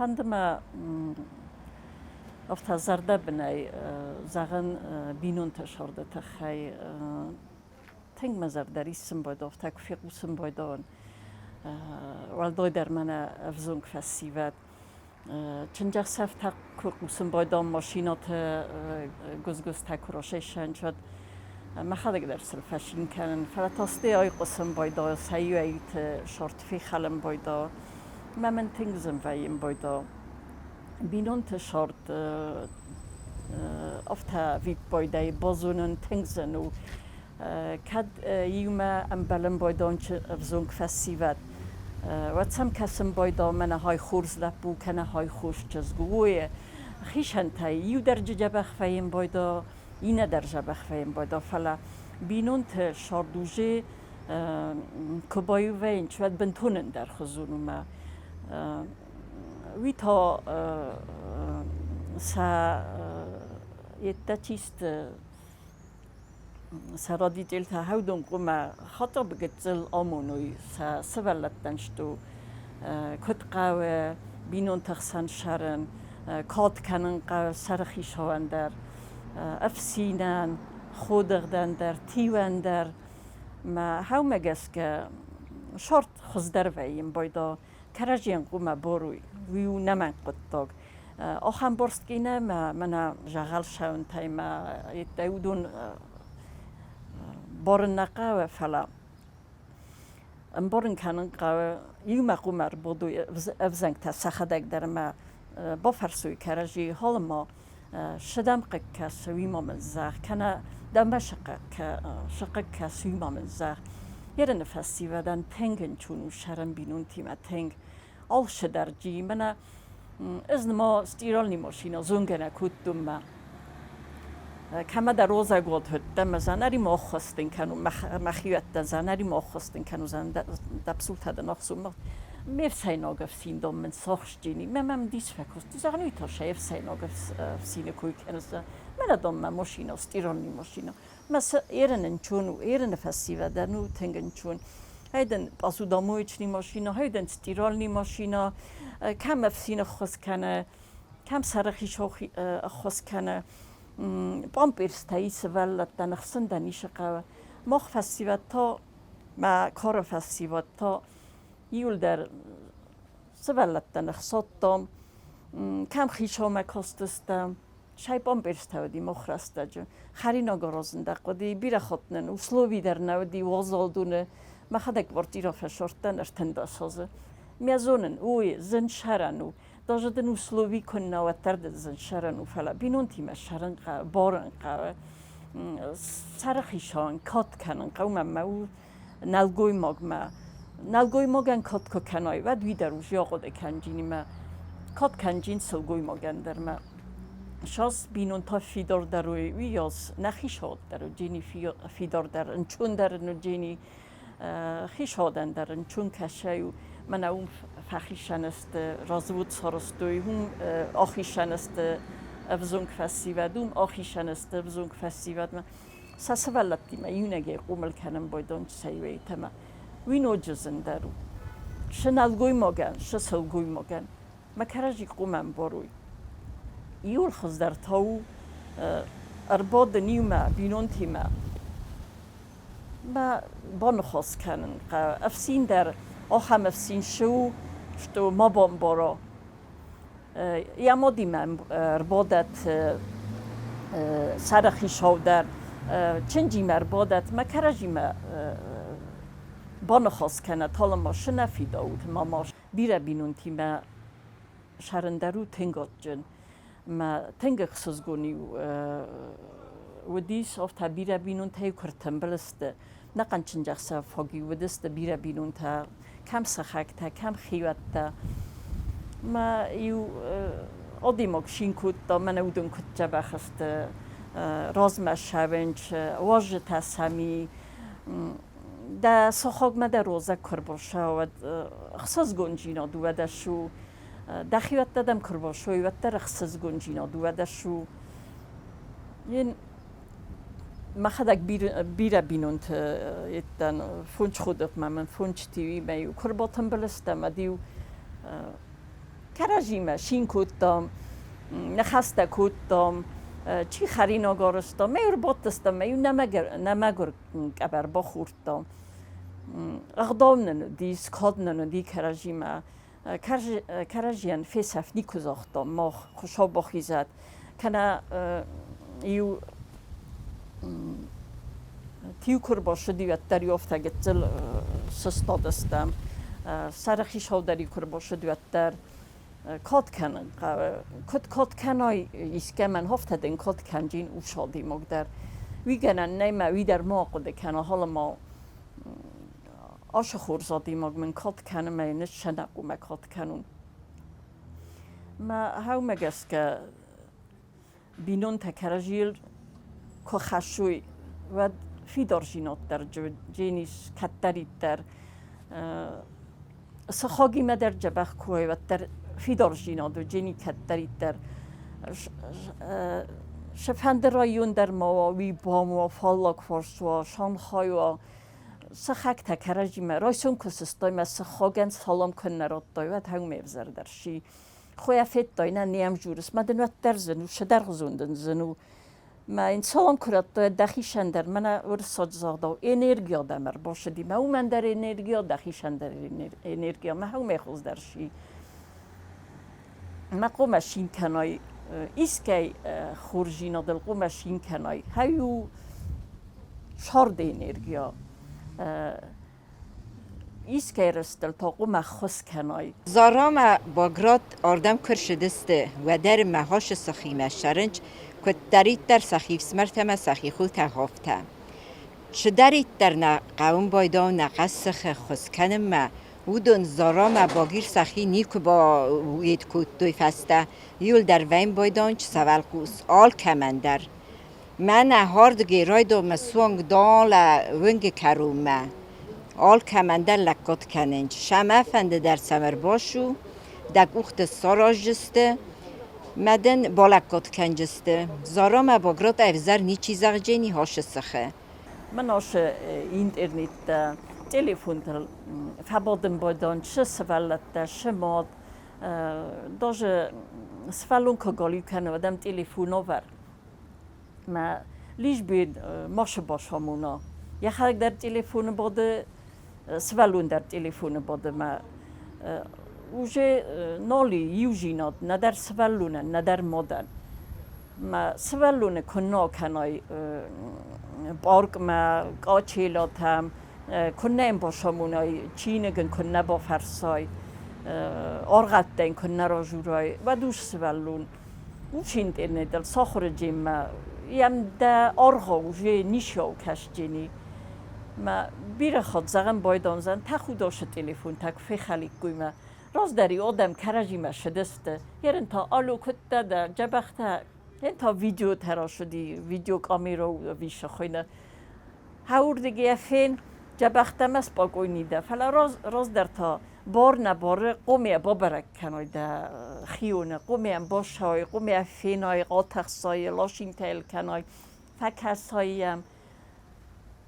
Фӕнды мӕ афтӕ зӕрдӕбынӕй зӕгъын бинонты сӕрды тыххӕй. Тынг мӕ зӕрдӕ риссын байдыдта, афтӕ куы фехъусын байдайон, уӕлдайдӕр мӕнӕ ӕвзонг фӕсивӕд. Чындзӕхсӕвтӕ куы хъусын байдайон, машинӕты гуыз-гуызтӕ куы расайсӕнч, уӕд мӕхӕдӕг дӕр сыл фӕцин кӕнын. Фӕлӕ та стӕй айхъуысын байдайы, сӕ иуӕй-иуты сӕрты фехӕлын байдайы. Мӕ мын тынг зын вӕййын байдайы. Бинонты сӕрд афтӕ виппайдӕй базонын тынг зын у. Кӕд иумӕ ӕмбӕлын байдайын ӕвзонг фӕсивӕд, уӕд сӕм кӕсын байдайын, мӕнӕ хай хорз лӕппу кӕнӕ хай хорз чызг у. Уой хицӕнтӕй иу дӕр дзӕбӕх вӕййын байдайы, иннӕ дӕр дзӕбӕх вӕййын байдайы, фӕлӕ бинонты сӕрд уже куы баиу вӕййынц, уӕд бынтон ӕндӕрхуызон у мӕ уый та сӕ йедтӕ чи сты, сӕ родительтӕ хӕудон къуымӕ хатабы гыццыл амоной сӕ сывӕллӕттӕн сты, куыд хъӕуы бинонты хсӕн сӕрын, кад кӕнын хъӕуы сӕрыхицауӕн дӕр, ӕфсинӕн, ходыгъдӕн дӕр, тиуӕн дӕр. Мӕ хӕумӕ гӕсгӕ сорт хуыздӕр вӕййын байдо кӕрӕдзийӕн къумӕ боруй, уый у нӕмӕнг хъуыддаг. Ахӕм борсткъинӕ мӕ мӕнӕ зӕгъӕл сӕунтӕй мӕ йедтӕй уыдон барын нӕ хъӕуы, фӕлӕ ӕмбарын кӕнын хъӕуы, иумӕ къумӕ ӕрбадой ӕвзӕнгтӕ сӕхӕдӕг дӕр ӕмӕ бафӕрсой кӕрӕдзийы, халынмӕ сӕдӕм хъыг кӕсы, уый ма мын зӕгъ, кӕнӕ дӕмӕ сыхъыг кӕсы, уый ма мын зӕгъ. Ерыны фӕсивӕдӕн тынг ӕнцон у сӕрӕн бинонтимӕ тынг. Алцыдӕр джи, мӕнӕ ӕз нма стиральный машина зонгӕ нӕ кодтон мӕ. Кӕмӕдӕр розӕгод уыдтӕн, мӕ зӕнӕри ма ӕххуыстын кӕнун, мӕхиуӕттӕн зӕнӕри ма ӕххуыстын кӕнун, дӕ псултӕ дын ӕхсун. Ме фсӕйнаг ӕфсиндон мын сахсджини, мӕ мӕм дис фӕкодта, зӕгъын, уый та сӕ ӕфсӕйнаг ӕфсины кой кӕныс, мӕнӕ дам мӕ машина, стиральный машина. Мӕ ерын ӕнцон у, ерыны фӕсивӕдӕн у тынг ӕнцон. Хайдӕн посудомоечный машина, хайдӕн стиральный машина, кӕм ӕфсин ӕххуыс кӕны, кӕм сӕрыхицау ӕххуыс кӕны. Памперстӕ сывӕллӕттӕн ӕхсындӕн исы хъӕуы. Мах фӕсивӕд та, мӕ кары фӕсивӕд та иуылдӕр сывӕллӕттӕн ӕхсадтам, кӕм хицаумӕ кастыстӕм, сӕ памперстӕ уыди мах рӕстӕджы. Хӕринаг аразын дӕр хъуыди, бирӕ хатт нын услови дӕр нӕ уыди уазал доны. Мӕхӕдӕг квартирӕ фӕсардтӕн 13 азы. Мӕ зонын, уый зын сӕрӕн у. Даже дын услови куыннӕ, уӕддӕр дын зын сӕрӕн у, фӕлӕ бинонтимӕ сӕрын хъӕуы, барын хъӕуы, сӕрыхицауӕн кад кӕнын хъӕуы, мӕ у нӕлгоймагмӕ. Нӕлгоймагӕн кад куы кӕнай, уӕд уый дӕр уже ахъуыды кӕнджинимӕ. Кад кӕнджин сылгоймагӕн дӕр мӕ. Сас бинонтӕ фидардӕр уой, уыйас нӕ хицауад дӕр уыджени фидардӕр, ӕнцондӕр ын уыджени хицауадӕн дӕр ӕнцон кӕсай у. Мӕнӕ уым фӕхицӕн сты, развод сарӕзтой, уым ахицӕн сты ӕвзонг фӕсивӕд, уым ахицӕн сты ӕвзонг фӕсивӕдмӕ. Сӕ сывӕллӕттимӕ иунӕгӕй хъомыл кӕнын байдайынц сӕ иуӕйтӕмӕ. Уый ноджы зындӕр у. Шы нӕлгоймагӕн, шы сылгоймагӕн. Мӕ кӕрӕдзи къумӕн боруй. Иуыл хуыздӕр та у ӕрбадын иумӕ бинонтимӕ. Мӕ баныхас кӕнын хъӕуы. Ӕфсин дӕр ахӕм ӕфсин шы у, что ма бамбара. Йӕ мадимӕ ӕрбадӕт сӕрыхицау дӕр, чынджимӕ ӕрбадӕт, мӕ кӕрӕдзимӕ баныхас кӕнӕт, алыма шы нӕ фидаут, мама. Бирӕ бинонтимӕ сӕрын дӕр у тынг адджын. Мӕ тынг ӕхсызгон-иу уыдис, афтӕ бирӕ бинонтӕ-иу куы ӕртымбыл сты. Нӕхъӕн чындзӕхсӕв фаг-иу уыдысты бирӕ бинонтӕ, кӕм сыхӕгтӕ, кӕм хиуӕттӕ. Мӕ-иу адӕймаг цин кодта, мӕнӕ уыдон куыд дзӕбӕх сты, размӕ ссӕуынц, уазджытӕ сӕм и. Дӕ сыхагмӕ дӕ розӕг куы ӕрбырса, уӕд ӕхсызгондзинад у ӕдас у. Дӕхиуӕттӕ дӕм куы ӕрбырсой, уӕддӕр ӕхсызгондзинад у ӕдас у. Йын мӕхӕдӕг бирӕ бинонты йедтӕн фондз ходыгъмӕ мын фондз тиуимӕ-иу куы ӕрбатымбыл стӕм, ӕд-иу Кӕрӕдзимӕ цин кодтам, ныхӕстӕ кодтам, чи хӕринаг арӕзта, ме ӕрбадтыстӕм, ме нӕ мӕгуыр къӕбӕр бахордтам. Ӕгъдау нын уыдис, кад нын уыди кӕрӕдзимӕ. Кӕрӕдзийӕн фесӕфт никуы загътам мах, Хуыцау бахизӕд. Кӕнӕ иу тиу куы ӕрбацыди, уӕддӕр-иу афтӕ гыццыл сыстадыстӕм. Сӕрыхицау дӕр-иу куы ӕрбацыд, уӕддӕр кад кӕнын хъӕуы. Куыд кад кӕнай искӕмӕн, афтӕ дын кад кӕнджын ус адӕймаг дӕр. Уый гӕнӕн нӕй мӕ уый дӕр ма ахъуыды кӕна, халӕ-ма ацы хорз адӕймаг мын кад кӕны мӕ йын ӕз сӕнӕхъомӕ кад кӕнон. Мӕ гьӕумӕ гӕсгӕ бийнонтӕ кӕрӕдзийыл ку хӕссуй, уӕд фидарзийнаддӕр дженис кӕддӕриддӕр сыхагимӕ дӕр дзӕбӕх ку уай, уӕддӕр фидарзийнадӕ джени кӕддӕриддӕр цыфӕнды район дӕр ма уа, уый бам уа, фаллаг фарс уа, Шанхай уа, сыхӕгтӕ кӕрӕдзимӕ райсом куы сыстой мӕ сыхагӕн салам куыннӕ радтой, уӕд хӕу ме взӕрдӕр сси. Хойӕ федтай, нӕ не ӕмзурыс, мӕ дын уӕддӕр зын у, цыдӕр дын зын у. Мӕ йын салам куы радтой, дӕхицӕн дӕр мӕнӕ уырыссаг загъдау энергия дӕм ӕрбацыди, мӕ уымӕн дӕр энергия, дӕхицӕн дӕр энергия, мӕ хӕу ме хуыздӕр сси. Мӕ хъуамӕ цин кӕнай, искӕй хорздзинадыл хъуамӕ цин кӕнай. Хӕй у царды энергия. Искӕй рӕстыл та хъуамӕ ӕххуыс кӕнай. Зарамӕ Баграт ардӕм куы рцыдысты, уӕдӕр мӕ хӕсы сыхимӕ ссарынч, куыддӕриддӕр сӕхи фсымӕртӕ мӕ сӕхи хотӕ хафтӕ. Чидӕриддӕр нӕ хъӕуын байдау нӕ хъӕссыхы ххуыс кӕнынмӕ, уыдон Зарамӕ Багир сӕхи никуы бауед кодтой фӕстӕ, иуылдӕр вӕйын байдаунч сӕвӕлхъус алкӕмӕн дӕр. Мӕнӕ хӕрдгӕ райдомӕ суанг далӕ уынги кӕронмӕ. Алкӕмӕн дӕр лӕггад кӕнынц. Сӕмӕ фӕнды дӕр сӕм ӕрбацу, дӕ къухты сараздзысты, мӕ дын балӕггад кӕндзысты. Зарамӕ Баграт ӕвзӕр ничи зӕгъдзӕни Хасы сыхы. Мӕн ацы интернеттӕ, телефонтыл фӕбадын байдайынц цы сывӕллӕттӕ, цы мад, даже сывӕллон куы галиу кӕны, уӕд ӕм телефон авӕр. Мӕ Лизбет машы басамона. Йӕхӕдӕг дӕр телефоны бады, сывӕллон дӕр телефоны бады. Мӕ уже нал и иудзинад нӕдӕр сывӕллонӕн, нӕдӕр мадӕн. Мӕ сывӕллоны куы нӕ кӕнай паркмӕ, къачелатӕм, куыннӕ йын басамонай, чиныг ын куыннӕ бафӕрсай, аргъӕуттӕ йын куыннӕ разурай, уӕд ус сывӕллон Уыцы интернетыл сахуырыджимӕ йӕм дӕ аргъау уже ничиуал кӕсджени. Мӕ бирӕ хатт зӕгъӕн байдондзӕн, тӕхудосы телефонтӕ куы фехӕликкой мӕ раздӕри адӕм кӕрӕдзимӕ цыдысты. Ерын та алло куыдтӕ дӕ, дзӕбӕхтӕ. Ен та видеотӕ рацыди, видеокамерӕ ӕви цы хуыйны. Хӕуырдыгӕй фен, дзӕбӕхтӕ мӕ спокойни дӕ, фӕлӕ раздӕр та бар нӕ бары, хъомӕ бабӕрӕг кӕной дӕ хионы, хъомӕ басай, хъомӕ фенай, атӕхсай, ласинтӕ йыл кӕнай, фӕкӕсай йӕм.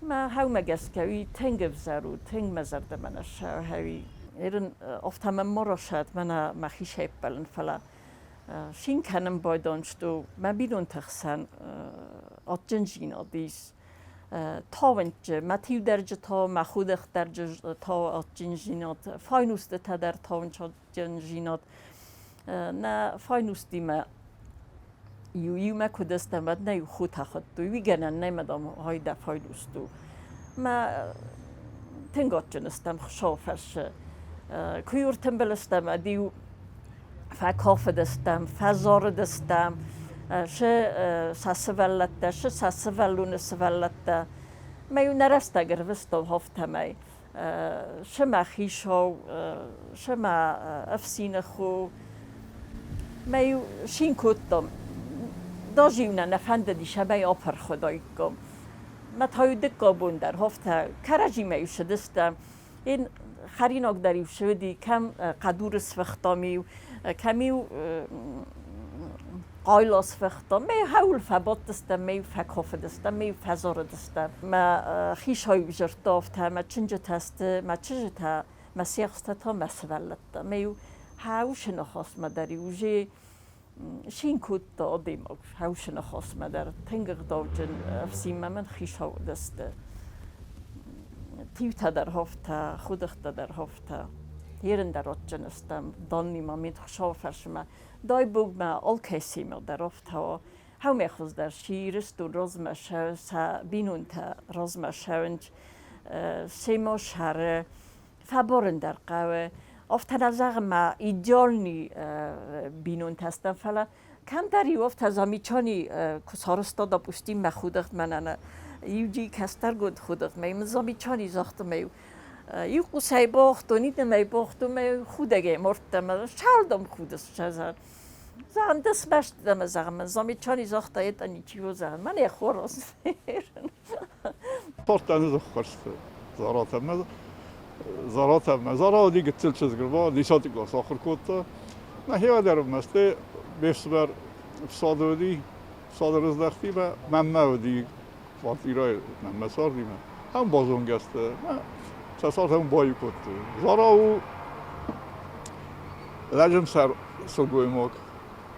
Мӕ хӕумӕ гӕсгӕ уый тынг ӕвзӕр у, тынг мӕ зӕрдӕмӕ нӕ ссӕуы хӕуи. Ерын афтӕ мӕм ма расайӕд, мӕнӕ мӕхицӕй ӕппӕлын, фӕлӕ цин кӕнын байдонсту мӕ бинонты хсӕн адджындзинад ис. Тауынчы, мӕ тиудӕрджытӕ, мӕ худӕхдӕрджытӕ адджындзинад, файнустытӕ дӕр тауынч адджындзинад. Нӕ файнустимӕ иу иумӕ куыд ыстӕм, уӕд нӕ иу хотӕ хуыдтой, уый гӕнӕн нӕй, мадам, гъай дӕ файнуст у. Мӕ тынг адджын ыстӕм Хуыцауы фӕрцы. Куы-иу ӕртымбыл ыстӕм, ӕд-иу фӕкафыдыстӕм, фӕзарыдыстӕм, шы сӕ сывӕллӕттӕ, шы сӕ сывӕллоны сывӕллӕттӕ. Мӕ-иу нӕ рӕстӕг ӕрвыстон афтӕмӕй. Шы мӕ хицау, шы мӕ ӕфсины хо. Мӕ-иу цин кодтон. Даже-иу нӕ нӕ фӕндыди, цӕмӕй апырх уыдаиккам. Мӕ та-иу дыккаг бон дӕр афтӕ кӕрӕдзимӕ-иу цыдыстӕм. Ин хӕринаг дӕр-иу ссыди, кӕм хъӕдуры сфыхтам-иу, кӕм-иу хъайла сфыхтам. Ме хӕуыл фӕбадтыстӕм, ме фӕкафыдыстӕм, ме фӕзарыдыстӕм. Мӕ хицау дзырдта афтӕ, мӕ чынджытӕ сты, мӕ чызджытӕ, мӕ сиӕхстӕ та мӕ сывӕллӕттӕ. Ме-иу Хаушы ныхасмӕ дӕр уже шин кодта адӕймаг хаушы ныхасмӕ дӕр тынг ӕгъдауджын ӕфсинмӕ мын хицауыдысты. Тиутӕ дӕр хафта, худыхтӕ дӕр хафта. Ерын дӕр адджын стӕм, Даннимӕ мин Хуыцауы фӕрсмӕ. Дай Бог мӕ алкӕцимӕ дӕр афтӕ Хӕумӕ хуыздӕр си Ирыстон размӕ сӕ бинонтӕ размӕ цӕуынц, семӕ сӕры фӕбарын дӕр хъӕуы. Афтӕ нӕ зӕгъын мӕ идеальный бинонтӕ стӕм, фӕлӕ кӕмдӕр-иу афтӕ замечани куы сарӕзта, допустим, мӕ худӕгт мӕнӕн иуджи кӕстӕргонд худӕгт мӕ мын замечани загъта мӕ иу къусӕй богътон, иннӕмӕй богътон, мӕ худӕгӕй мардта мӕ сӕлдӕм худыс зӕгъ. Зӕгъын, ды смӕсты дӕ мӕ зӕгъын, мын замечани загъта, это ничего, зӕгъын, мӕн йӕ хорз. Портаны зыххуырсты Заратӕмӕ Заратӕмӕ Зара уыди гыццыл чызг, десятый класс ахуыр кодта. Нӕхимӕ дӕр мӕсты ме фсымӕр фсады уыди, фсады рыздӕхти мӕ мӕнмӕ уыди квартирӕйы мӕнмӕ царди мӕ. Ам базонгӕ сты. Сӕ цард ӕм баиу кодтой. Зара у лӕджымсӕр сылгоймаг.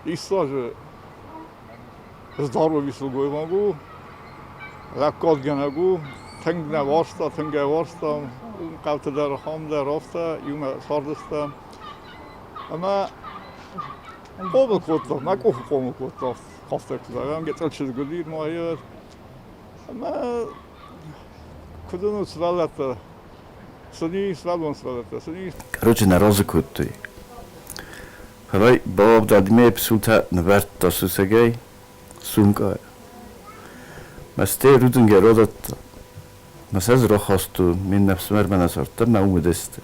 Исса здоровый сылгоймаг у, лӕггадгӕнӕг у, тынг нӕ уарзта, тынг ӕй уарзтам, хъӕуты дӕр, хам дӕр афтӕ, иумӕ цардыстӕм. Ӕмӕ хъомыл кодтам, мӕ къухы хъомыл кодта, афтӕ куы зӕгъӕм, гыццыл чызг уыди ма Ӕмӕ куыд уынут, сывӕллӕттӕ цыди, сывӕллон сывӕллӕттӕ цыди. Короче, нӕ разы кодтой. Фӕлӕ бауабдадмӕ псултӕ нывӕрдта сусӕгӕй сумкъайы. Мӕстӕй рудзынгӕй радӕтта. Мӕ сӕ дзы рахастон, ме ннӕ фсымӕрмӕ нӕ цардтӕн, мӕ уым уыдысты.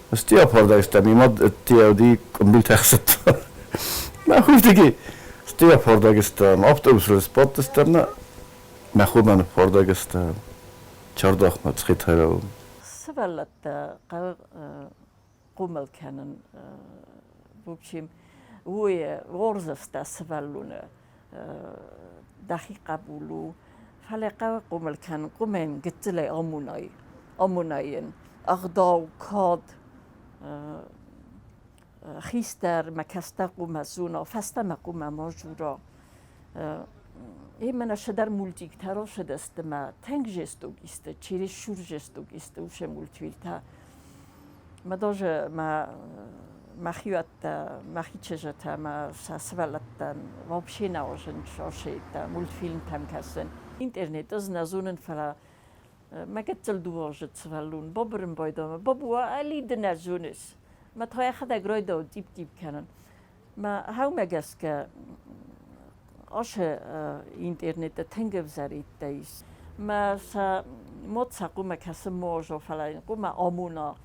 Мӕсти апардӕгстӕ, ме мад ӕдде уыди къуымбилтӕ ӕхсыдта. Мӕ хуртыги стӕй апардӕгстӕм, автобусыл сбадтыстӕм нӕ мӕ хурмӕ ныппардӕгстӕм, чардахмӕ Цхетайрау. Сывӕллӕттӕ хъӕуы хъомыл кӕнын. В общем, уый уарзта сывӕллоны дӕхи хъӕбул у, фӕлӕ хъӕуы хъомыл кӕнын, хъуымӕн гыццылӕй амонай, амонай йын ӕгъдау, кад, хистӕр мӕ кӕстӕр хъуамӕ зона, фӕстӕмӕ хъуамӕ ма дзура. Именно шыдӕр мультиктӕ росыдысты мӕ тынг жесток исты, чересчур жесток исты усе мультфильмтӕ. Мӕ даже мӕ мӕхиуӕттӕ, мӕхи чызджытӕ мӕ сӕ сывӕллӕттӕн вообще нӕ уарзын сосеттӕ мультфильмтӕм кӕсын. Интернет ӕз нӕ зонын, фӕлӕ мӕ гыццыл дыууӕазы сывӕллон бабырын байдамӕ. Бабу, али ды нӕ зоныс. Мӕ та йӕхӕдӕг райдауы тъипп-тъипп кӕнын. Мӕ хӕумӕ гӕсгӕ ашы интернеты тынг ӕвзӕридтӕ ис. Мӕ сӕ мод сӕ хъуамӕ кӕсын можо, фӕлӕ йын хъуамӕ амона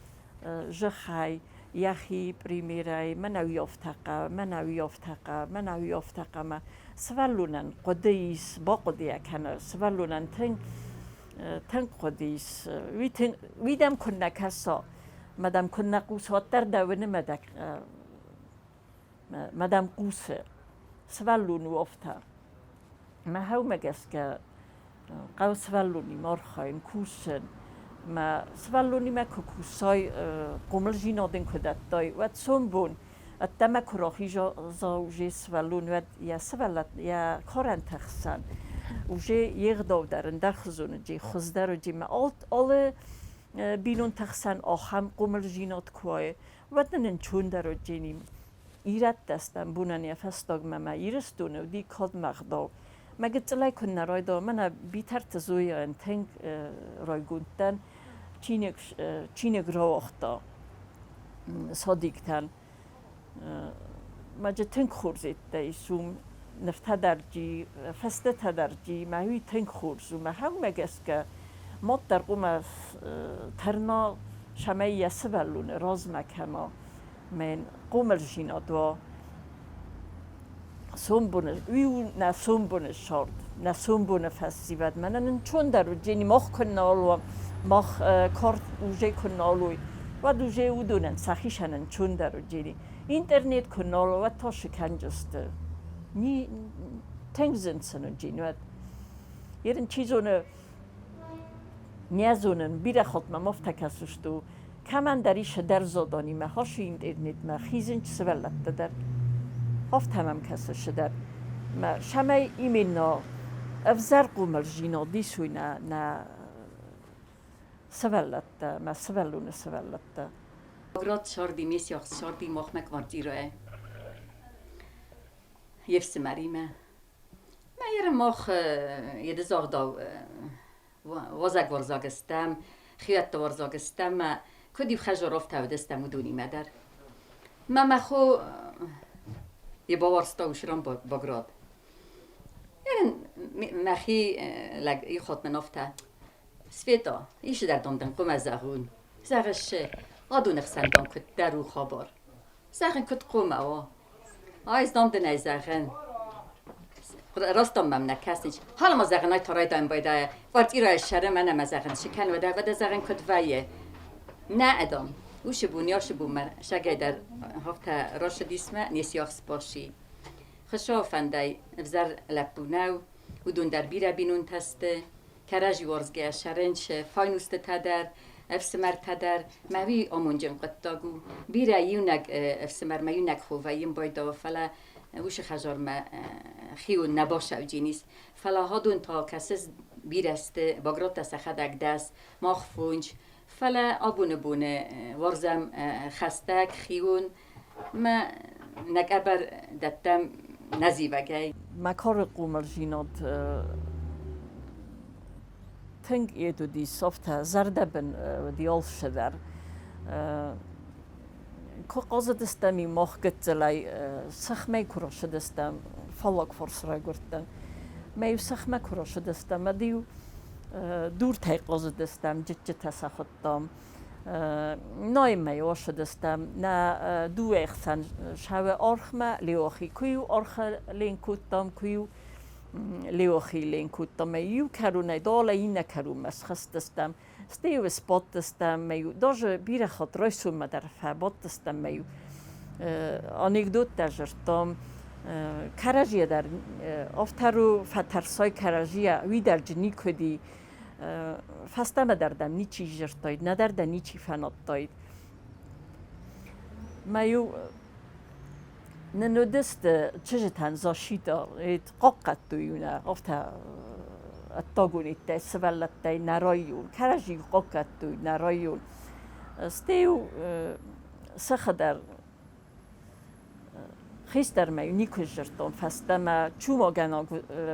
зӕххӕй, йӕхи примерӕй, мӕнӕ уый афтӕ хъӕуы, мӕнӕ уый афтӕ хъӕуы, мӕнӕ уый афтӕ хъӕуы. Сывӕллонӕн хъуыды ис, бахъуыдыйӕ кӕны, сывӕллонӕн тынг тынг хъуыды ис. Уый тынг, уый дӕм куыннӕ кӕса, мӕ дӕм куыннӕ хъуса, уӕддӕр дӕ уыны мӕ дӕ мӕ дӕм хъусы. Сывӕллон у афтӕ. Мӕ хӕумӕ гӕсгӕ хъӕуы сывӕллонимӕ архайын, кусын. Мӕ сывӕллонимӕ куы кусай, хъомылдзинад ын куы дӕттай, уӕд сомбон ӕддӕмӕ куы рахиза уже сывӕллон, уӕд йӕ сывӕллӕт йӕ карӕнты хсӕн уже йе гъдау дӕр ӕндӕрхуызон уыди, хуыздӕр уыди. Мӕ алы бинонты хсӕн ахӕм хъомылдзинад куы уай, уӕд нын ӕнцондӕр уыди. Ирӕттӕ стӕм бонӕн йӕ фӕстагмӕ мӕ Ирыстоны уыди кадмӕ ӕгъдау. Мӕ гыццылӕй куыннӕ райдайон, мӕнӕ Битарты Зояйӕн тынг райгонд дӕн, чиныг, чиныг рауагъта садиктӕн. Мӕджы тынг хорз еттӕ ис уым, нывтӕ дӕр джи, фӕстӕтӕ дӕр джи, мӕ уый тынг хорз у. Мӕ хӕумӕ гӕсгӕ мад дӕр хъуамӕ тырна, цӕмӕй йӕ сывӕллоны размӕ кӕна. Мӕн хъомылдзинад уа сомбоны, уый у нӕ сомбоны сӕрд, нӕ сомбоны фӕсивӕд. Мӕнӕн ӕнцондӕр уыдзӕни, мах куы нал уӕм, мах кард уже куы нал уой, уӕд уже уыдонӕн сӕхицӕн ӕнцондӕр уыдзӕни. Интернет куы нал уа, уӕд та цы кӕндзысты? Тынг зын сын уыдзӕни уӕд. Ерын чи зоны, не зонын, бирӕ хатт мӕм афтӕ кӕсыс, Кӕмӕндӕр ис дӕрзодонимӕ, хӕссы интернетмӕ, хизынц сывӕллӕттӕ дӕр. Афтӕ мӕм кӕсы цыдӕр. Мӕ цӕмӕй именно ӕвзӕр хъомылдзинад исуй нӕ нӕ сывӕллӕттӕ, мӕ сывӕллоны сывӕллӕттӕ. Баграт царди, ме сиахс царди махмӕ квартирӕйы йе фсымӕримӕ. Мӕ ерын мах едызагъдау уазӕгуарзаг стӕм, хиуӕттӕуарзаг стӕм ӕмӕ куыд-иу хӕзарофтӕ уыдыстӕм уыдонимӕ дӕр. Мӕ мӕ хо йе бауарзта усран Баграт. Ерын мӕхи лӕг ихатт мын афтӕ: Света, исдӕр дам дын хъуымӕ зӕгъон. Зӕгъыс, адоны хсӕн дам куыддӕр у хабар. Зӕгъын куыд хъуамӕ уа? Ӕз дам дын ӕй зӕгъын. Раст дам мӕм нӕ кӕсынц. Халма зӕгъын ай тарайдайын байдайа. Квартирӕйы ссары мӕн ӕмӕ зӕгъын, цы кӕн уӕдӕ, уӕдӕ зӕгъын куыд вӕййы. Нӕ дам, уыцы бон, ясы бон мӕ сагӕй дӕр афтӕ рацыдис мӕ не сиахс баци. Хуыцауы фӕндӕй ӕвзӕр лӕппу нӕу, уыдон дӕр бирӕ бинонтӕ сты. Кӕрӕдзи уарзгӕ сӕрӕнчы файнустытӕ дӕр, ӕфсымӕртӕ дӕр. Мӕ уый амондджын хъуыддаг у. Бирӕ иунӕг ӕфсымӕрмӕ иунӕг хо вӕййын байдауы, фӕлӕ уыцы хӕдзармӕ хион нӕ басӕвджын ис. Фӕлӕ адон та кӕсыс бирӕ сты, Баграттӕ сӕхӕдӕг дӕс, мах фондз. Фӕлӕ абоны боны уарзӕм хӕстӕг, хион мӕ нӕ къӕбӕр дӕттӕм нӕзивӕгӕй. Мӕ кары хъомылдзинад тынг ед уыдис, афтӕ зӕрдӕбын уыди алцыдӕр. Куы хъазыдыстӕм мах гыццылӕй, сыхмӕ куы рацыдыстӕм, фаллаг фарс райгуырдтӕн, мӕ-иу сыхмӕ куы рацыдыстӕм, уӕд-иу дуртӕй хъазыдыстӕм, джыджджытӕ сӕ хуыдтам. Ноймӕ ацыдыстӕм нӕ дыууӕ хсӕн сауы архмӕ, Леохи куы-иу архы ленк кодтам, куы-иу Леохи ленк кодтам. Иу кӕронӕй далӕ иннӕ кӕронмӕ схызтыстӕм, стӕй-иу сбадтыстӕм, мӕ-иу даже бирӕ хатт райсоммӕ дӕр фӕбадтыстӕм, мӕ-иу анекдоттӕ дзырдтам. Кӕрӕдзийӕ дӕр афтӕ у, фӕтӕрсай кӕрӕдзийӕ, уый дӕр джы никуы уыди. Фӕстӕмӕ дӕр дӕм ничи сдзырдтаид, нӕдӕр дӕ ничи фӕнадтаид. Мӕ-иу нын уыдысты чызджытӕн защита, хъахъхъӕдтой-иу нӕ, афтӕ ӕддагонидтӕй, сывӕллӕттӕй нӕ район, кӕрӕдзийы хъахъхъӕдтой нӕ район. Стӕй-иу сыхы дӕр Хистӕрмӕ-иу никуы сдзырдтон, фӕстӕмӕ чумогӕнӕг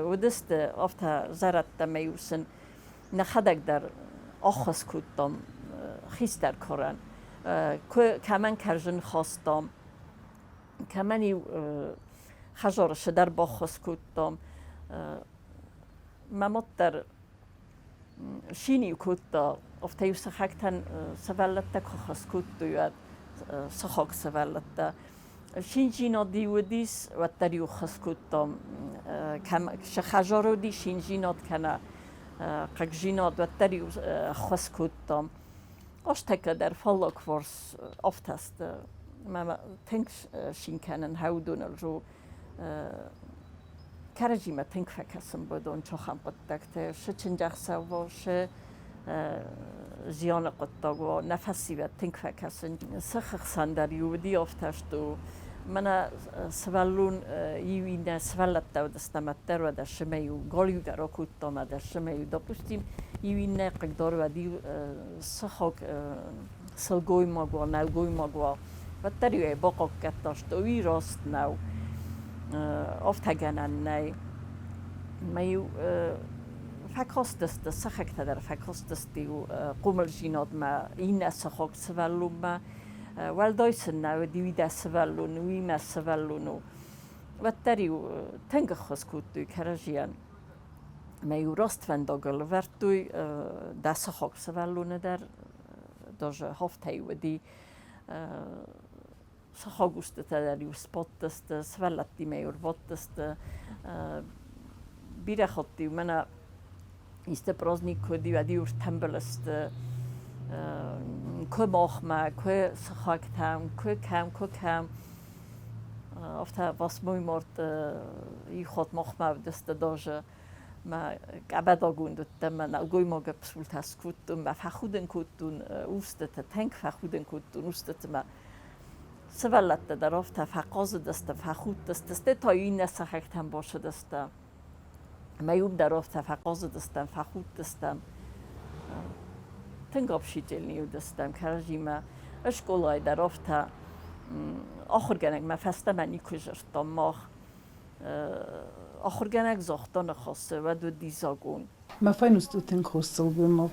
уыдысты, афтӕ зӕрӕдтӕ-ма-иу сын нӕхӕдӕг дӕр ӕххуыс кодтам хистӕр карӕн. Куы кӕмӕн кӕрзын хастам, кӕмӕн-иу хӕдзары цыдӕр баххуыс кодтам. Мӕ мад дӕр Цин-иу кодта, афтӕ-иу сыхӕгтӕн сывӕллӕттӕ куы хӕс кодтой, уӕд сыхаг сывӕллӕттӕ. Циндзинад-иу уыдис, уӕддӕр-иу хӕс кодтам, кӕм цы хӕдзар уыди циндзинад кӕнӕ хъыгдзинад, уӕддӕр-иу хӕс кодтам. Азтӕккӕ дӕр фаллаг фарс афтӕ сты. Мӕ тынг цин кӕнын хӕудоныл Кӕрӕдзимӕ тынг фӕкӕсын уыдон цахӕм хъуыддӕгты, цы чындзӕхсӕв уа, цы зианы хъуыддаг уа, нӕ фӕсивӕд тынг фӕкӕсын. Сыхы хсӕн дӕр иу уыди афтӕ сты. Мӕнӕ сывӕллон иу иннӕ сывӕллӕттӕ уыдыстӕм ӕддӕр уӕд ӕсымӕ-иу галиу дӕр акодтам, ӕд ӕсымӕ-иу, допустим, иу иннӕ хъыгдар уӕд иу сыхаг сылгоймаг уа, нӕлгоймаг уа, уӕддӕр-иу ӕй бахъахъхъӕдта, что уый раст нӕу, афтӕ гӕнӕн нӕй. Мӕ-иу фӕкастысты, сыхӕгтӕ дӕр фӕкастысты-иу хъомылдзинадмӕ, иннӕ сыхаг сывӕллонмӕ. Уӕлдай сын нӕ уыди, уый дӕ сывӕллон у, уый мӕ сывӕллон у. Уӕддӕр-иу тынг ӕххуыс кодтой кӕрӕдзийӕн. Мӕ-иу раст фӕндагыл ӕвӕрдтой дӕ сыхаг сывӕллоны дӕр, даже хафтӕй уыди. Сыхаг устытӕ дӕр-иу сбадтысты, сывӕллӕттимӕ-иу ӕрбадтысты. Бирӕ хатт-иу мӕнӕ исты праздник куы уыди, уӕд-иу ӕртӕмбыл сты куы махмӕ, куы сыхӕгтӕм, куы кӕм, куы кӕм. Афтӕ восьмой март иу хатт махмӕ уыдысты даже. Мӕ къӕбӕдагонд уыдтӕн, мӕ нӕлгоймаг псултӕ скодтон, мӕ фӕхудын кодтон устытӕ, тынг фӕхудын кодтон устыты мӕ сывӕллӕттӕ дӕр афтӕ фӕхъазыдысты, фӕхудтысты, стӕй та иннӕ сыхӕгтӕм бацыдысты. Мӕ уым дӕр афтӕ фӕхъазыдыстӕм, фӕхудтыстӕм. Тынг общительный уыдыстӕм кӕрӕдзимӕ. Скъолайы дӕр афтӕ ахуыргӕнӕгмӕ фӕстӕмӕ никуы дзырдтам мах. Ахуыргӕнӕг загъта ныхасы, уӕд уыди закъон. Мӕ файнуст у тынг хорз сылгоймаг.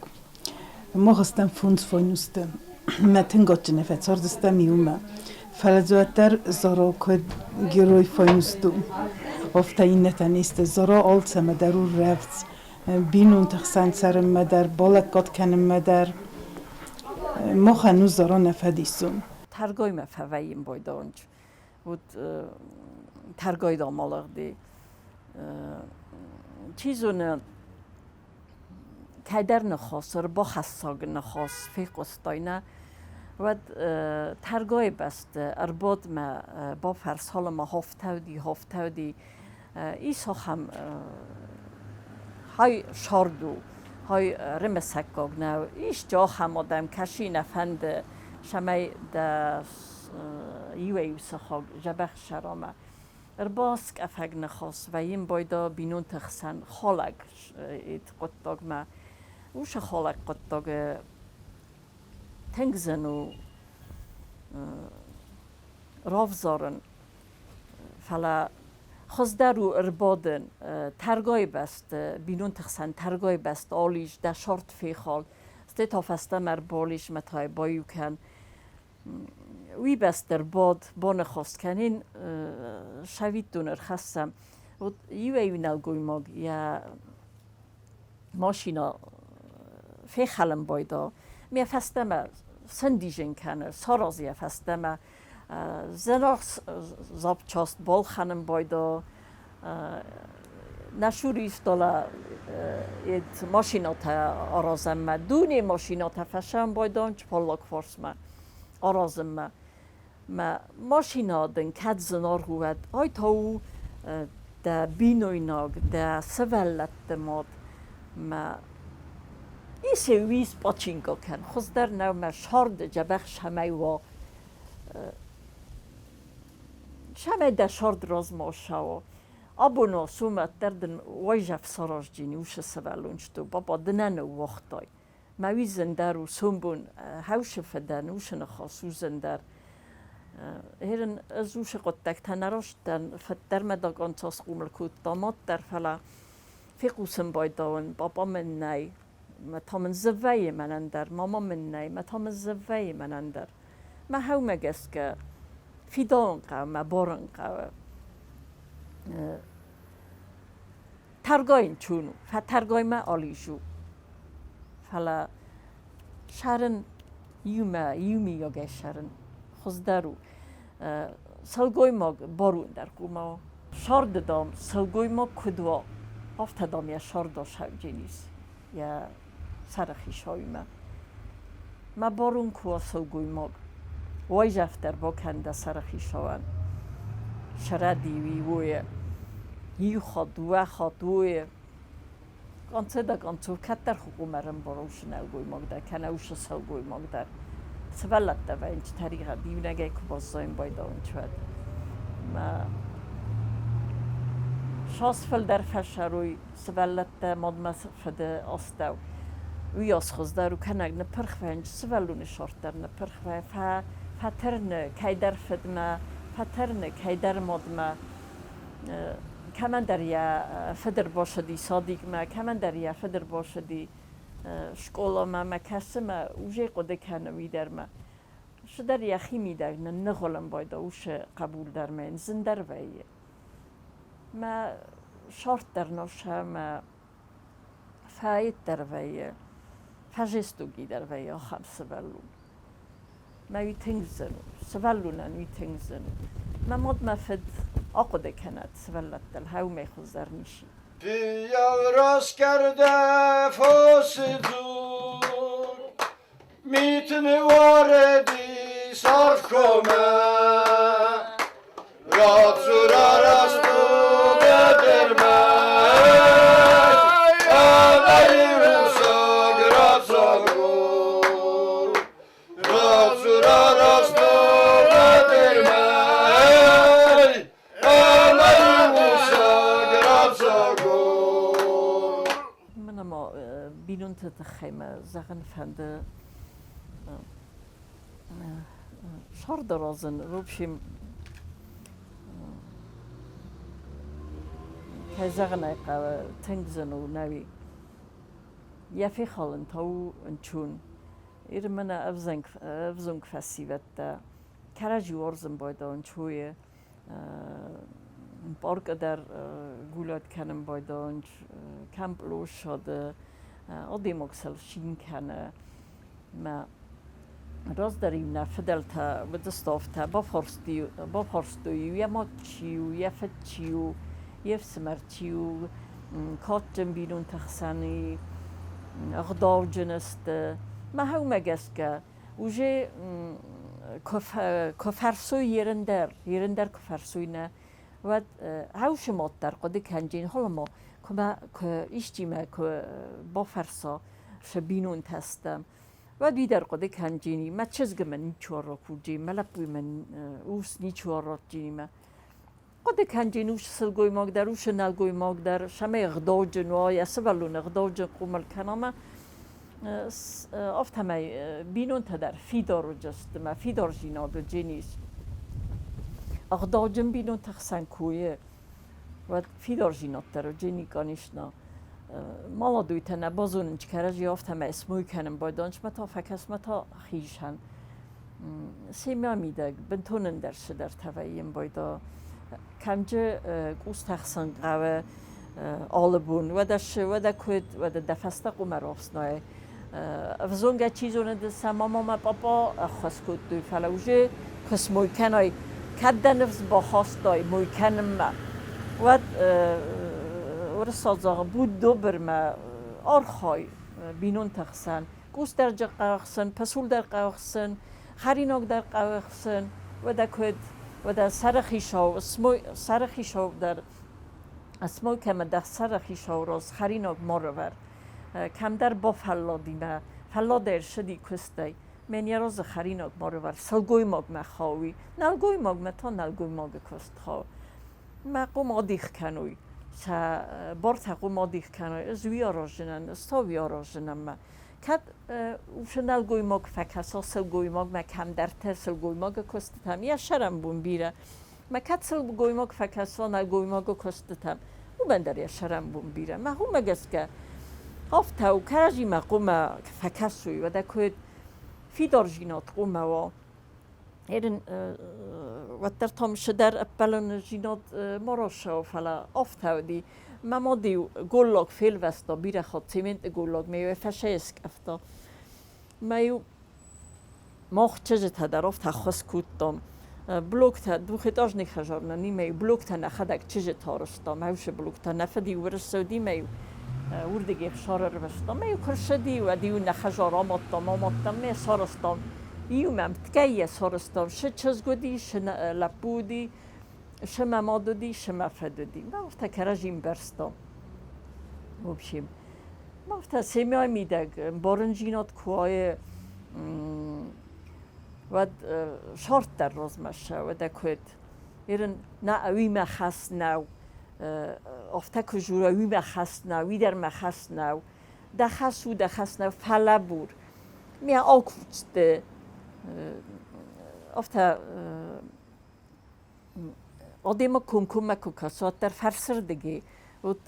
Мах стӕм фондз файнусты. Мӕ тынг адджынӕй фӕцардыстӕм иумӕ. Фӕлӕ дзы уӕддӕр Зара куыд герой файнуст у, афтӕ иннӕтӕ не сты. Зара алцӕмӕ дӕр у рӕвдз. Бинонты хсӕн цӕрынмӕ дӕр, балӕггад кӕнынмӕ дӕр. Махӕн у Зара нӕ фӕдисон. Тӕргаймӕ фӕвӕййын байдайынц. Уыд тӕргайдон алыгъди. Чи зоны, кӕйдӕр ныхас, ӕрбахӕссӕг ныхас фехъуыстай, нӕ? Уӕд тӕргайы бӕсты ӕрбадмӕ бафӕрс, цалынмӕ хафтӕуди, хафтӕуди. Ис ахӕм хай сӕрд у, хай рымысӕггаг нӕу. Исчи ахӕм адӕм кӕсы нӕ фӕнды, цӕмӕй дӕ иуӕй-иу сыхаг дзӕбӕх ссара Ӕрбаскъӕфӕг ныхас вӕййын байда бинонты хсӕн халӕг хъуыддагмӕ. Уыцы халӕг хъуыддаг тынг зын у равзарын, фӕлӕ хуыздӕр у ӕрбадын тӕргайы бӕсты, бинонты хсӕн тӕргайы бӕсты алис, дӕ сӕрд фехал, стӕй та фӕстӕмӕ ӕрбалис мӕ та йӕ баиу кӕн. Уый бӕсты ӕрбад, баныхас кӕнин, цӕвиттон ӕрхӕссӕм. Вот иуӕй-иу нӕлгоймаг йӕ машинӕ фехӕлын байда, ме фӕстӕмӕ сӕндизын кӕны, саразы йӕ фӕстӕмӕ, зынаргъ запчасть балхӕнын байда, нӕ цуры стъолы машинӕтӕ аразӕнмӕ, дуне машинӕтӕ фӕсӕн байдон фаллаг фарсмӕ аразынмӕ. Мӕ машинӕ дын кӕд зынаргъ у, уӕд ай та у дӕ бинойнаг, дӕ сывӕллӕтты мад. Мӕ исе уис пъачинка кӕн, хуыздӕр нӕу мӕ сӕрды дзӕбӕх цӕмӕй уа, цӕмӕй дӕ сӕрд размӕ ссӕуа. Абон сумӕ дӕр дын уайдзӕф сараздзини уыцы сывӕллончты, папа, ды нӕ ныууагътай. Мӕ уый зындӕр у, сомбон хӕусы фыдӕн уыцы ныхас у зындӕр. Гьерын ӕз уыцы хъуыддӕгтӕ нӕ раст дӕн, фыд дӕр мӕ дагъанца схъомыл кодта, мад дӕр, фӕлӕ фехъусын байдауын, папа мын нӕй, мӕ та мын зывӕйы мӕнӕн дӕр, мама мын нӕй, мӕ та мын зывӕйы мӕнӕн дӕр. Мӕ хӕумӕ гӕсгӕ фидауын хъӕуы, мӕ барын хъӕуы. Тӕргайын чун у, фӕтӕргаймӕ ализу. Фӕлӕ сӕрын иумӕ, иумийагӕй сӕрын хуыздӕр у. Сылгоймаг барондӕр хъуамӕ уа. Сӕрды, дам, сылгоймаг куыд уа, афтӕ, дам, йӕ сӕрда сауджын ис йӕ сӕрыхицауимӕ. Мӕ барон куы уа сылгоймаг, уайдзӕф дӕр бакӕн дӕ сӕрыхицауӕн. Срӕдиуи уойӕ. Иу хатт, дыууӕ хатт уойӕ. Конце до концов, кӕддӕр хъуамӕ ӕмбара уыцы нӕлгоймаг дӕр, кӕнӕ уыцы сылгоймаг дӕр. Сывӕллӕттӕ вӕййынц тӕригъӕд, иунӕгӕй куы баззайын байдауынц, уӕд. Мӕ цас фылдӕр фӕсӕрой сывӕллӕттӕ мадмӕ фыды астӕу, уыйас хуыздӕр у, кӕнӕг ныппырх вӕййынц, сывӕллоны сӕрд дӕр ныппырх вӕййы, фӕтырны кӕйдӕр фыдмӕ, фӕтырны кӕйдӕр мадмӕ. Кӕмӕндӕр йӕ фыд ӕрбацыди садикмӕ, кӕмӕндӕр йӕ фыд ӕрбацыди скъоламӕ мӕ кӕсы мӕ уже хъуыды кӕны уый дӕр мӕ. Цыдӕр йӕхимидӕг нынныгъуылын байдыдта уыцы хъӕбул дӕр мӕ йын зындӕр вӕййы. Мӕ сӕрд дӕр носа мӕ фӕид дӕр вӕййы, фӕжестуги дӕр вӕййы ахӕм сывӕллон. Мӕ уый тынг зын у, сывӕллонӕн уый тынг зын у. Мӕ мад, мӕ фыд ахъуыды кӕнӕд сывӕллӕттыл, хӕумӕй хуыздӕр ничи. Фиййау раскӕрдӕ фосы дзуг, Мит ныууарыди саргъ коммӕ, Рацу, рарасту быдырмӕ. Тыххӕй мӕ зӕгъын фӕнды сӕрдаразын. В общем, кӕй зӕгъын ӕй хъӕуы, тынг зын у нӕуи. Йӕ фехалын та у ӕнцон. Ир мӕнӕ ӕвзонг фӕсивӕдтӕ кӕрӕдзи уарзын байдайынц уый. Паркы дӕр гулять кӕнын байдайынц, кӕм площады, адӕймаг сыл цин кӕны. Мӕ раздӕр-иу нӕ фыдӕлтӕ уыдысты афтӕ, бафарстой-иу, йӕ мад чи у, йӕ фыд чи у, йе фсымӕр чи у, кадджын бинонты хсӕн и, ӕгъдауджын сты. Мӕ гӕсгӕ уже куы фӕрсой ерын дӕр, ерын дӕр куы фӕрсой нӕ, уӕд хӕусы мад дӕр хъуыды кӕнджын холомо, куы мӕ куы исчи мӕ куы бафӕрса сӕ бинонтӕ стӕм, уӕд уый дӕр хъуыды кӕнджини, мӕ чызгы мын ничуал ракурджи, мӕ лӕппуйы мын ус ничуал ратджини мӕ. Хъуыды кӕнджин ус сылгоймаг дӕр, усы нӕлгоймаг дӕр, цӕмӕй ӕгъдауджын уа, йӕ сывӕллоны ӕгъдауджын хъомыл кӕна ӕмӕ афтӕмӕй бинонтӕ дӕр фидар уыдысты мӕ фидардзинад уыдзӕнис. Ӕгъдауджын бинонты хсӕн куы и, уӕд фидардзинад дӕр уыдзӕни, конечно. Маладуйтӕ нӕ базонынц кӕрӕдзи, афтӕмӕй смой кӕнын байдайынц мӕ та фӕкӕс мӕ та хизӕн. Семӕ мидӕг бынтон ӕндӕр цыдӕртӕ вӕййын байда. Кӕмджы къустӕ хсӕн хъӕуы алы бон, уӕдӕ шы, уӕдӕ куыд, уӕдӕ дӕ фӕстӕ къуымӕ рафснайай. Ӕвзонгӕ чи зоны, ды сӕ мама мӕ папа ӕххуыс кодтой, фӕлӕ уже куы смой кӕнай, кӕд дӕ ныфс бахастай мой кӕнынмӕ, уӕд уырыссаг зӕгъы, будь добр мӕ архай бинонты хсӕн. Къусдарджы хъӕуы пасул дӕр хъӕуы хӕринаг дӕр хъӕуы уӕдӕ куыд, уӕдӕ сӕрыхицау, сӕрыхицау дӕр смой кӕмӕ дӕ сӕрыхицау раз хӕринаг ма рывӕр. Кӕмдӕр бафӕлладимӕ, фӕлладӕй ӕрцыди куыстӕй, ме не разы хӕринаг ма рывӕр, сылгоймагмӕ хауй, нӕлгоймагмӕ та нӕлгоймаги куыст хауы. Мӕ къум адих кӕнуй, сӕ бартӕ къум адих кӕнуй, ӕз уи араздзынӕн, ӕз та уи араздзынӕн мӕ. Кӕд уыцы нӕлгоймаг фӕкӕса сылгоймагмӕ кӕмдӕртӕ сылгоймагы куыстытӕм, йӕ сӕрӕнбон бирӕ, мӕ кӕд сылгоймаг фӕкӕса нӕлгоймагы куыстытӕм, уымӕн дӕр йӕ сӕрӕнбон бирӕ. Мӕ уымӕ гӕсгӕ афтӕ у, кӕрӕдзимӕ хъуамӕ фӕкӕсой, уӕдӕ куыд фидардзинад хъуамӕ уа. Ерын уӕддӕр та цыдӕр ӕппӕлындзинад ма рацӕуы, фӕлӕ афтӕ уыди. Мӕ мад-иу голлаг фелвӕста бирӕ хатт цементы голлаг, ме-иу ӕй фӕсӕскъӕфта. Мӕ-иу мах чызджытӕ дӕр афтӕ ӕххуыс кодтам. Блоктӕ, двухэтажный хӕдзар нын имӕ-иу блоктӕ нӕхӕдӕг чызджытӕ арӕзтам, ӕвсы блоктӕ. Нӕ фыд-иу уырыссӕуди мӕ-иу уырдыгӕй ӕхсар ӕрвыстам. Мӕ-иу куы рцыди, уӕд-иу нӕ хӕдзар амадтам, амадтам, мӕ сарӕзтам. Иумӕ ӕмткӕй йӕ сарӕзтам. Шы чызг уыди, шы лӕппу уыди, шы мӕ мад уыди, шы мӕ фыд уыди. Мӕ афтӕ кӕрӕдзи мбӕрстам. В общем, афтӕ семьяйы мидӕг ӕмбарындзинад куы уайы, уӕд сӕрд дӕр размӕ ссӕуы, уӕдӕ куыд. Ерын нӕ уый мӕ хӕс нӕу. Афтӕ куы дзура, уый мӕ хӕс нӕу, уый дӕр мӕ хӕс нӕу. Дӕ хӕс у, дӕ хӕс нӕу, фӕлӕбур. Мӕ акуфтты афтӕ адӕймаг комкоммӕ куы кӕса, уӕддӕр фӕрсырдыгӕй вот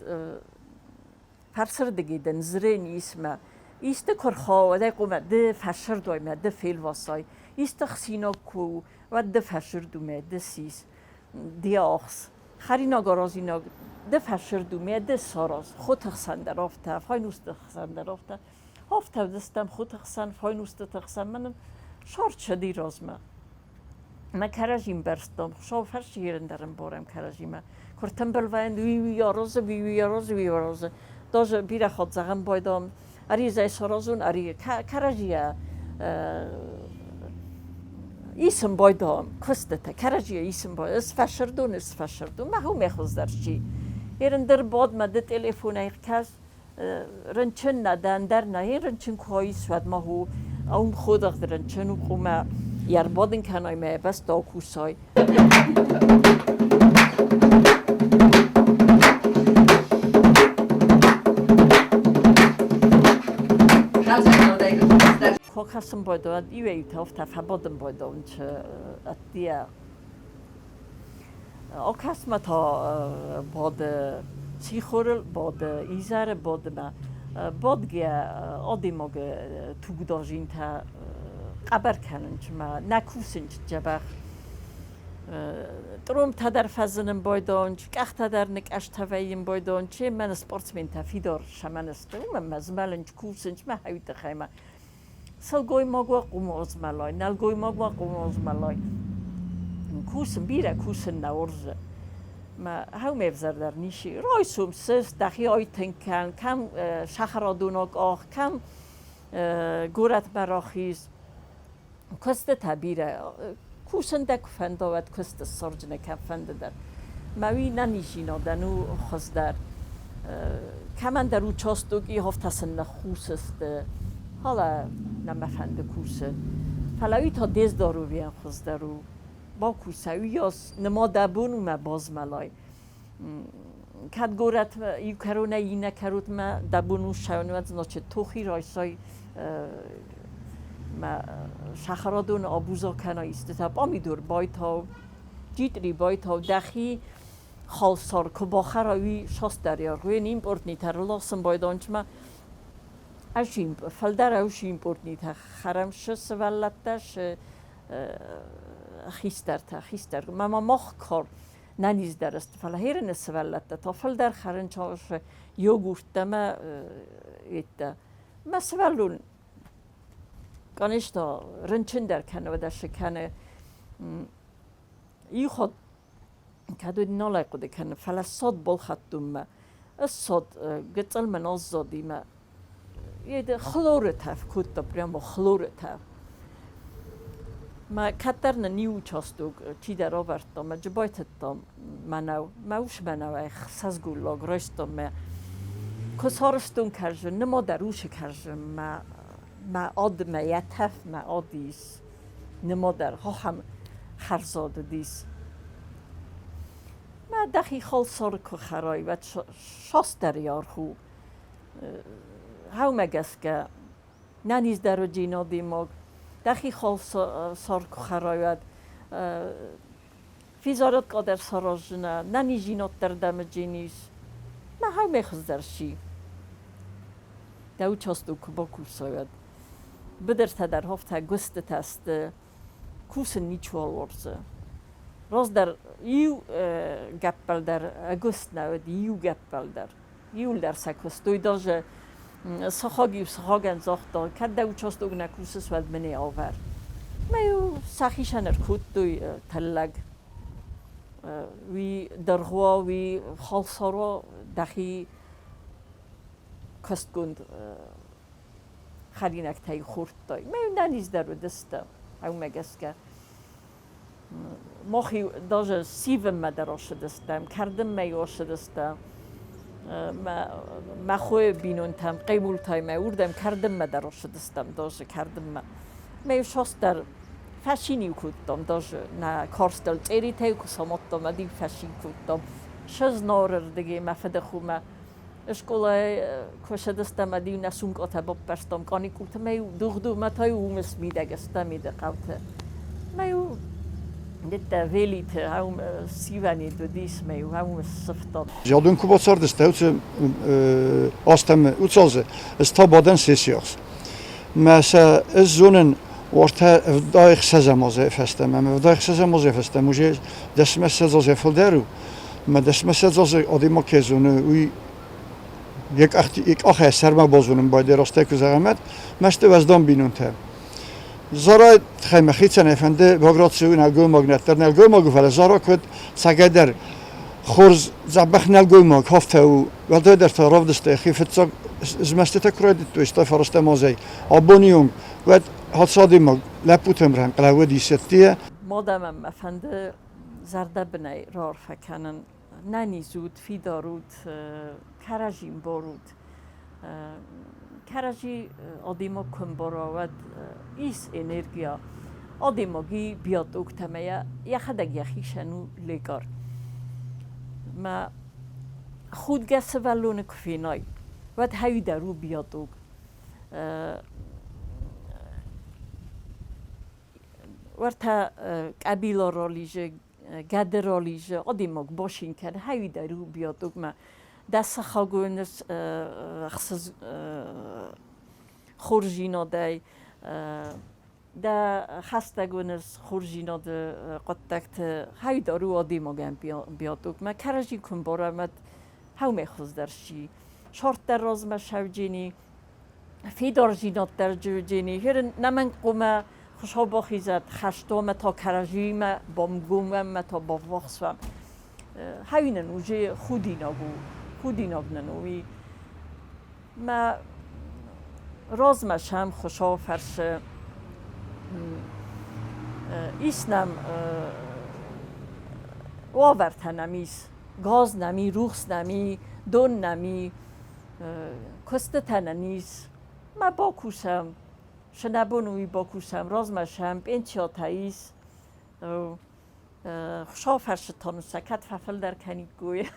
фӕрсырдыгӕй дын зрен исмӕ исты куы рхауа, уӕд ӕй хъуамӕ ды фӕсырдуай мӕ ды фелвасай. Исты хсинаг куы у, уӕд ды фӕсырду мӕ ды сис, ды ахс. Хӕринаг аразинаг ды фӕсырду мӕ ды сараз. Хоты хсӕн дӕр афтӕ, файнусты хсӕн дӕр афтӕ. Афтӕ уыдыстӕм хоты хсӕн, файнустыты хсӕн мӕнӕн сӕрд цыди размӕ. Мӕ кӕрӕдзи мбӕрстон, Хуыцау фӕрсыйырын дӕр ӕмбарӕм кӕрӕдзимӕ. Куы ртымбыл вӕййӕн, уый уый аразы, уый уый аразы, уый аразы. Даже бирӕ хатт зӕгъӕн байдам, ӕри зӕй саразун, ӕри кӕрӕдзийӕ исын байдам куыстытӕ, кӕрӕдзийӕ исын байдам. Ӕз фӕсырдон, ӕз фӕсырдон, мӕ хумӕ хуыздӕр чи. Ерын дӕр бад мӕ ды телефонӕй кӕс, рынчын нӕ дӕн дӕр нӕ рынчын куы уаис, уӕд ма ху ӕум ходӕгъд рынчын у, хъумӕ йӕ ӕрбадын кӕнай мӕ йӕ бӕсты акусай. Куы кӕсын байдайон, иуӕй-иутӕ афтӕ фӕбадын байдайынц ӕддейӕ. Акӕс-ма та бады сихорыл, бады изӕры, бады мӕ бадгӕ адӕймаджы тугдадзинтӕ хъӕбӕр кӕнынц мӕ нӕ кусынц дзӕбӕх. Търомтӕ дӕр фӕзынын байдайынц, къӕхтӕ дӕр ныкъӕзтӕ вӕййын байдайынц. Се мӕн спортсментӕ фидар сӕмӕн сты, уымӕн мӕ змӕлынц, кусынц мӕ хӕуы тыххӕй мӕ. Сылгоймаг уа хъуымал змӕлай, нӕлгоймаг уа хъуымал змӕлай. Кусын, бирӕ кусын нӕ уарзы. Мӕ хӕу ме взӕрдӕр ничи. Райсом сыст, дӕхи айтынг кӕн, кӕм сахарадон акъах, кӕм горӕтмӕ рахиз. Куыстытӕ бирӕ. Кусын дӕ куы фӕнда, уӕд куыст ссардзынӕ кӕмфӕнды дӕр. Мӕ уый нӕниздзинадӕн у хуыздӕр. Кӕмӕндӕр участок ихофтӕ сын ныххус сты, фӕлӕ нӕ мӕ фӕнды кусын. Фӕлӕ уый та де здоровьейӕн хуыздӕр у. Бакусай, уыйас нымад дӕ бон у мӕ базмӕлай. Кӕд горӕт иу кӕронӕй иннӕ кӕротмӕ дӕ бон у ссӕуын, уӕд значит тохи райсай мӕ сахарадоны абуза кӕна истытӕ, пъамидор байтау, джитъри байтау, дӕхи халсар куы бахӕра, уый састдӕр уен импортнитӕ рласын байдончмӕ. Фылдӕр ӕвси импортнитӕ хӕрӕм шы сывӕллӕттӕ, шы хистӕртӕ, хистӕр. Мӕ ма мах кар нӕниздӕр сты, фӕлӕ херыны сывӕллӕттӕ та фылдӕр хӕрынц йогурттӕ мӕ еттӕ. Мӕ сывӕллон, конечно, рынчын дӕр кӕны, уӕдӕ шы кӕны. Иу хатт кӕд уыд нал ӕй хъуыды кӕнын, фӕлӕ ссад балхӕдтон мӕ. Ссад гыццыл мын аззади мӕ хлоры тӕф кодта, прямо хлоры тӕф. Мӕ кӕддӕр нын иу участок чидӕр авӕрдта, мӕ джы байтыдтам мӕнӕу. Мӕ ус мӕнӕуӕй ӕхсӕз голлаг райстам мӕ. Куы сарӕзтон кӕрзын, нымад дӕр усы кӕрзын мӕ, мӕ ад, мӕ йӕ тӕф мӕ ад ис. Нымад дӕр ахӕм хӕрзад уыдис. Мӕ дӕхи халсар куы хӕрай, уӕд састдӕр аргъ у. Гъӕумӕ гӕсгӕ нӕниздӕруджин адӕймаг дӕхи халсар куы хӕрай, уӕд физарӕт къадӕр сараздзынӕ, нӕниздзинад дӕр дӕм ис. Мӕ гъӕумӕ хуыздӕр си. Дӕ участок куы бакусай, уӕд быдыртӕ дӕр афтӕ гуыстытӕ сты, кусын ничиуал уарзы. Раздӕр иу гӕппӕл дӕр ӕгуыст нӕ уыд, иу гӕппӕл дӕр. Иуылдӕр сӕ куыстой, даже сыхаг-иу сыхагӕн загъта, кӕд дӕ участок нӕ кусыс, уӕд мын ӕй авӕр. Мӕ-иу сӕхицӕн ӕркодтой тыллӕг. Уый дыргъуа, уый халсар дӕхи куыстгонд хӕринӕгтӕй хордтой. Мӕ-иу нӕниздӕр уыдысты, уымӕ гӕсгӕ. Мах-иу даже сивынмӕ дӕр ацыдыстӕм, кӕрдынмӕ-иу ацыдыстӕм. Мӕ хойы бинонтӕм, Хъемултаймӕ, уырдӕм кӕрдынмӕ дӕр ацыдыстӕм даже кӕрдынмӕ. Мӕ-иу састдӕр фӕцин-иу кодтам даже нӕ карстыл цъеритӕ-иу куы самадтам, уӕд-иу фӕцин кодтам. Сызноры рдыгӕй мӕ фыдыхомӕ скъолайы куы цыдыстӕм, уӕд-иу нӕ сумкъатӕ баппӕрстам каникулты, мӕ-иу дугъ-дугъмӕ та-иу уым смидӕг стӕм иды хъӕуты. Мӕ-иу неттӕ велиты ау сивӕнид уыдис, мӕ-иу ау ссывтам. Зӕдон куы бацардысты, уыцы азтӕм уыцы азы ӕз та бадӕн сессиахс. Мӕ сӕ ӕз зонын уартӕ 76-ӕм азы фӕстӕмӕ, ӕмӕ 76-ӕм азы фӕстӕмӕ уже дӕсмӕ ссӕдз азы фылдӕр у. Мӕ дӕсмӕ ссӕдз азы адӕймаг кӕй зоны, уый йӕ къахӕй сӕрмӕ базонын байдайы растӕй куы зӕгъӕм, уӕд мӕсты уӕздан бинонтӕ. Зара тыххӕй мӕхицӕн ӕй фӕнды Баграт цы нӕлгоймаг нӕддӕр нӕлгоймаг у, фӕлӕ Зара куыд цӕгӕйдӕр хорз дзӕбӕх нӕлгоймаг афтӕ у. Уӕлдайдӕр та равдыста йӕхи фыццаг змӕстытӕ куы райдыдтой, стӕй фарастӕм азӕй. Абоны онг уӕд ацы адӕймаг лӕппутӕм рӕнхъ лӕууыд исӕттийӕ. Мад ӕмӕ мӕ фӕнды зӕрдӕбынӕй раарфӕ кӕнын. Нӕниз ут, фидар ут, кӕрӕдзи ӕмбарут. Кӕрӕдзи адӕймаг куы ӕмбара, уӕд ис энергия. Адӕймаги биотоктӕмӕ йӕхӕдӕг йӕхицӕн у лекар. Мӕ худгӕ сывӕллоны куы фенай, уӕд хӕуи дӕр у биоток. Уӕртӕ къӕбила рализы, гӕды рализы, адӕймаг башин кӕны, хӕуидӕр у биатогмӕ. Дӕ сыхагон хорздзинадӕй, дӕ хӕстӕгон хорздзинады хъуыддӕгты хӕуидӕр у адӕймагӕн биатогмӕ. Кӕрӕдзи куы мбарӕм, уӕд хӕумӕ хуыздӕр сси. Сортдӕр размӕ сӕвджени, фидардзинад дӕр джени. Херын нӕмӕнг хъуамӕ Хуыцау бахизӕд хӕстонмӕ та кӕрӕдзимӕ бамгомӕмӕ та баввахс уӕм. Хӕуинӕн уже худинаг у, худинаг нын у уый. Мӕ размӕ сӕм Хуыцау фӕрсы, ис нӕм уавӕртӕ нӕм ис, газ нӕм и, рухс нӕм и, дон нӕм и, куыстытӕ нын ис. Ма бакусӕм, Цы нӕ бон уый бакусӕм, размӕ сӕм пенсиотӕ ис. Хуыцау фӕрсытон сӕ кӕд фӕфылдӕр кӕниккой.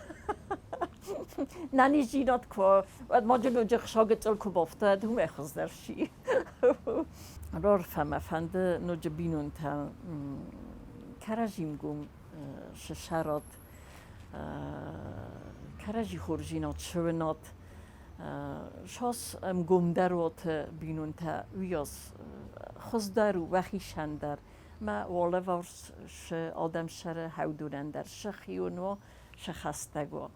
Нӕниздзинад куы уӕд ма ноджы хуыцау гыццыл куы бафтӕд, уымӕй хуыздӕр сси. Рарфӕ мӕ фӕнды ноджы бинонтӕ кӕрӕдзимгом сысӕрат, кӕрӕдзи хорздзинад сыуынат. Сос ӕмгомдӕр уоты бийнонтӕ уййас хуыздӕр у уӕхицӕн дӕр, мӕ уӕлӕварс шы адӕм сӕры хӕвдурӕн дӕр шы хион уо, шы хӕстӕг уо.